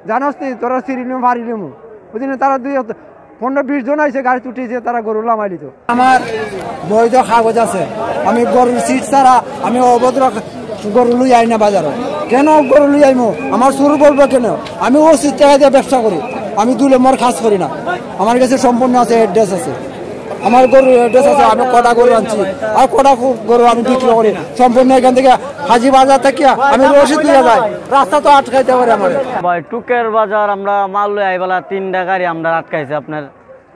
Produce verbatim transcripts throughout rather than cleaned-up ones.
জানোস নি, তোরা সিরিলিমু, ফারিলিমু। বুঝলি না, তারা দুই হাত-, পনেরো বিশ জন আইছে, গাড়িত উঠিছে, তারা গরু লামাইলিত। আমার বৈধ কাগজ আছে, আমি গরুর সিট ছাড়া আমি অবৈধ গরু লই আই না বাজারো। কেন গরু লই আইমু? আমার চুর বলবো কেন? আমি ওসির টেকা দিয়া ব্যবসা করি, আমি দুই নম্বর কাজ করি না। আমার কাছে সম্পূর্ণ আছে, অ্যাড্রেস আছে, আমার গরুর অ্যাড্রেস আছে, আমি কটা গরু আনছি আর কটা গরু আমি বিক্রি করি সম্পূর্ণ এখান থেকে হাজি বাজার থেকে আমি রশিদ লইয়া যাই, রাস্তা তো আটকাইতে পারে আমার। ভাই, টুকের বাজার আমরা মাল লই আইবেলা তিনটা গাড়ি আমরা আটকাইছে আপনার।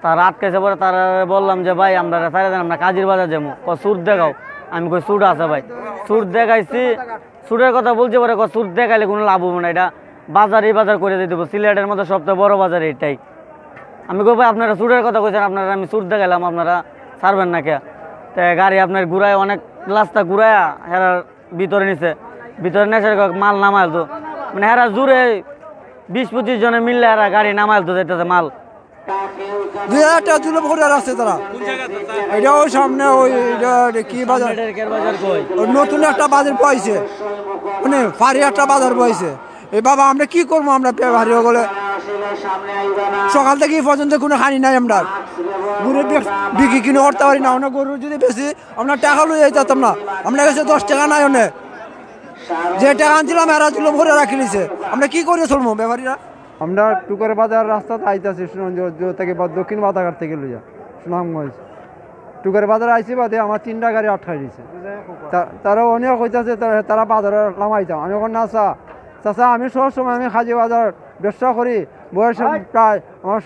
তারা আটকাইছে পরে তারা বললাম যে, "ভাই, আমরা সাইরা দেন, আমরা কাজির বাজার যাবো।" কয়, "চুর দেখাও।" আমি কই, "চুর আছে ভাই।" চুর দেখাইছি, চুরের কথা বলছি পরে কয়, "চুর দেখাইলে কোনো লাভ হবো না, এটা বাজারই বাজার করে দিয়ে দেবো, সিলেটের মধ্যে সবচেয়ে বড় বাজার এটাই।" আমি কই, "ভাই, আপনারা চুরের কথা কইছেন, আপনারা আমি চুর দেখাইলাম, আপনারা ছাড়বেন না কে?" তে গাড়ি আপনার ঘুরায় অনেক রাস্তা ঘুরায় হেরার ভিতরে নিছে, ভিতরে নেশার কয়েক মাল নামাইল তো, মানে, হেরা জুরে বিশ পঁচিশ জনে মিললে হেরা গাড়ি নামাইল তো যাইতেছে মাল। দুই হাজার টেকা জুলুম করিয়া রাখছে তারা। এটা ওই সামনে ওই, এটা, এটা কি বাজার? সামনে এটা কের বাজার কই? ওই নতুন একটা বাজার বইছে, মানে, ফারি একটা বাজার বইছে। এ বাবা, আমরা কি করবো? আমরা ব্যাপারী হকলে সকাল থেকে এই পর্যন্ত কোনো খানি নাই আমরা। গরু বে-, বিক্রি কিনে করতে পারি না। আমরা গরু যদি বেশি, আমরা টেকা লই যাইতাম না। আমরা কাছে দশ টেকা নাই অনে। যে টেকা আনছিলাম, এরা জুলুম করে রাখি নিছে। আমরা কি করে চলবো ব্যাপারীরা? আমরা টুকের বাজার রাস্তাত আইতাছি সুনামগঞ্জ থেকে বা দক্ষিণ বাতাঘাট থেকে লইয়া সুনামগঞ্জ। টুকের বাজার আইছি বাদে আমার তিনটা গাড়ি আটকাই দিছে। তা-, তারা অনেক কইতাছে তারা, তারা বাজারে লামাইতাম। আমি এখন না চা, চাচা, আমি সব সময় আমি কাজি বাজার ব্যবসা করি, বয়স প্রায় আমার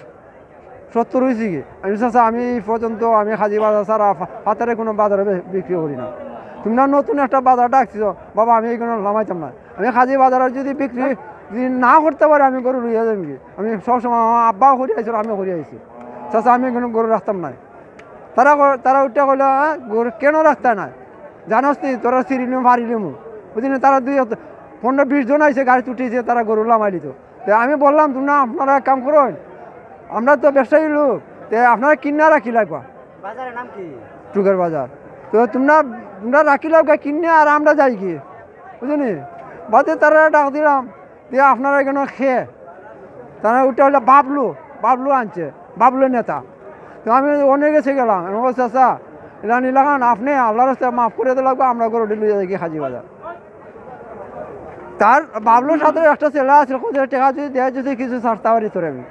সত্তর হয়েছে কি? আমি চাচা, আমি এই পর্যন্ত আমি কাজি বাজার ছাড়া ফা-, ফাতারে কোনো বাজারে বে-, বিক্রি করি না। তোমরা নতুন একটা বাজার ডাকছো, বাবা, আমি এইগুলো লামাইতাম না। আমি কাজি বাজারে যদি বিক্রি যদি না করতে পারি, আমি গরু লইয়া যাবি কি? আমি সবসময় আমার আব্বাও করি আইসি, আমিও করি আইসি। চাচা, আমি এখানে গরু রাখতাম না। তারা ক-, তারা উঠে কইলো, "হ্যাঁ, গরু কেন রাখতে না? জানোস নি, তোরা সিরিলিমু, ফারিলিমু।" বুঝলি না, তারা দুই হাত-, পনেরো বিশ জন আইছে, গাড়িত উঠিছে, তারা গরু লামাইলিত। তে আমি বললাম, "তোমরা, আপনারা এক কাম করুন, আমরা তো ব্যবসায়ী লোক, তে আপনারা কিনা রাখি লাগবা।" বাজারের নাম কি? টুকের বাজার। তো তোমরা, তোমরা রাখি লাগবা কিনে, আর আমরা যাই কি, বুঝলি? বাদে তারা ডাক দিলাম, "তে আপনারা এখানে খে।" তারা উঠে হইলো বাবলু, বাবলু আনছে, বাবলু নেতা। তো আমি অনেক গেছে গেলাম, আমি বলছি, "চাচা, এলা নিলাখান, আপনি আল্লাহর রাস্তায় মাফ করে দিলাম, আমরা গরুটি লইয়া দেখি কাজি বাজার।" তার বাবলুর সাথে একটা ছেলে আছে, কত টেকা যদি দেয়, যদি কিছু ছাড়তে পারি তোরে আমি।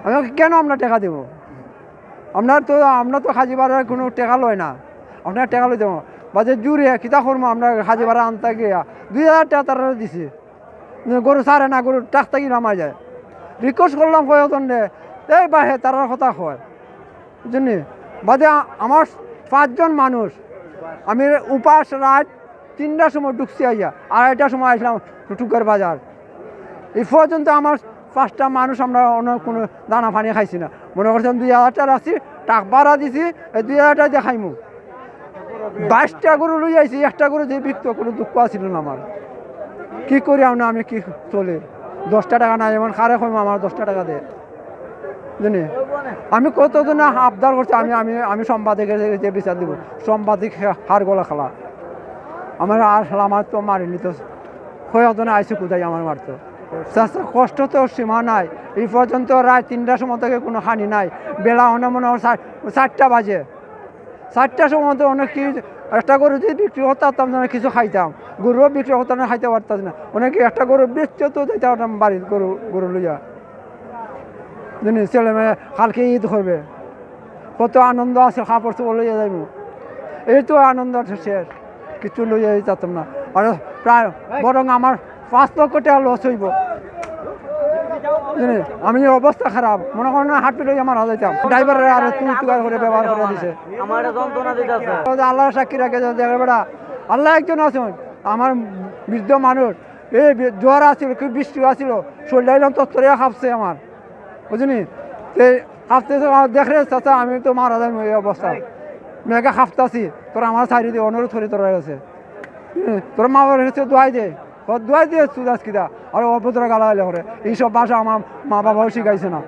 আমি বলছি, "কেন আমরা টেকা দেবো? আমরা তো, আমরা তো কাজি বাজারে কোনো টেকা লয় না, আপনার টেকা লই দেবো।" বাদে জুরে কিতা করবো, আমরা কাজি বাজারে আনতে গিয়া দুই হাজার টেকা তারা দিছে। গরু ছাড়ে না, গরু টাক থাকি নামাই যায়। রিকোয়েস্ট করলাম কয়েকজনরে, এই বাহে তারার কথা কয়, বুঝলি? বাদে আ-, আমার পাঁচজন মানুষ, আমি উপাস রাত তিনটার সময় ঢুকছি আইয়া, আড়াইটার সময় আসলাম টুকের বাজার। এই পর্যন্ত আমার পাঁচটা মানুষ আমরা অন্য কোনো দানা পানি খাইছি না। মনে করছেন দুই হাজার টেকা রাখছি, টাক ভাড়া দিছি, এই দুই হাজার টেকা দিয়ে খাইমু। বাইশটা গরু লই আইছি, একটা গরু যে বিকতো কোনো দুঃখ আছিল না আমার। কি করি আমরা, আমি কি চলে? দশটা টেকা নাই, এমন কারে কইমু আমার দশটা টেকা দে। জানি, আমি কতজনে আবদার করছি, আমি, আমি, আমি সাংবাদিকের যে বিচার দিব, সাংবাদিক হা-, হার গলা খেলা। আমার আর খেলা, আমার তো মারি নিত, কয়েকজনে আইছে কোথায় আমার মারতো। চাচা, কষ্ট তো সীমা নাই। এই পর্যন্ত রাত তিনটার সময় থেকে কোনো খানি নাই। বেলা অনে মনে হয় চার-, চারটা বাজে। চারটার সময় তো অনেক কি, একটা গরু যদি বিক্রি করতে পারতাম না, কিছু খাইতাম। গরুও বিক্রি করতে না, খাইতে পারতাম না। অনেকে একটা গরু বেচতে তো যাইতে পারতাম বাড়ির গরু, গরু লইয়া। জানি, ছেলে মেয়ে কালকে ঈদ করবে, কত আনন্দ আছে, কাপড় চোপড় লইয়া যাইব। এই তো আনন্দ আছে শেষ, কিছু লইয়া যাইতাম না। আর প্রায় বরং আমার পাঁচ লক্ষ টেকা লস হইব। জানি, আমি এই অবস্থা খারাপ, মনে করেন না, হাঁটু লইয়া মারা যাইতাম। ড্রাইভাররা আরো তুই তুকার করে ব্যবহার করে দিছে। আমার এটা যন্ত্রণা দিতেছে। আল্লাহ সাক্ষী রাখে যে দেখে বেটা, আল্লাহ একজন আছেন। আমার বৃদ্ধ মানুষ, এই বি-, জ্বর আছিল, কি বৃষ্টি আছিল, শরীরটা একদম তত্তরিয়া কাঁপছে আমার, বুঝলি? এই কাঁপতেছে, আমার দেখ রে চাচা, আমি তো মারা যাই এই অবস্থা। মেয়েকে কাঁপতাছি, তোরা আমার সাইডে দিয়ে অনুরোধ করি তোরা গেছে। হুম, তোর মা বাবার কাছে দোয়াই দে, ও দোয়াই দিয়ে সুদাস কিদা, আর অভদ্র গালাগালি করে। এইসব ভাষা আমার মা বাবাও শিখাইছে না।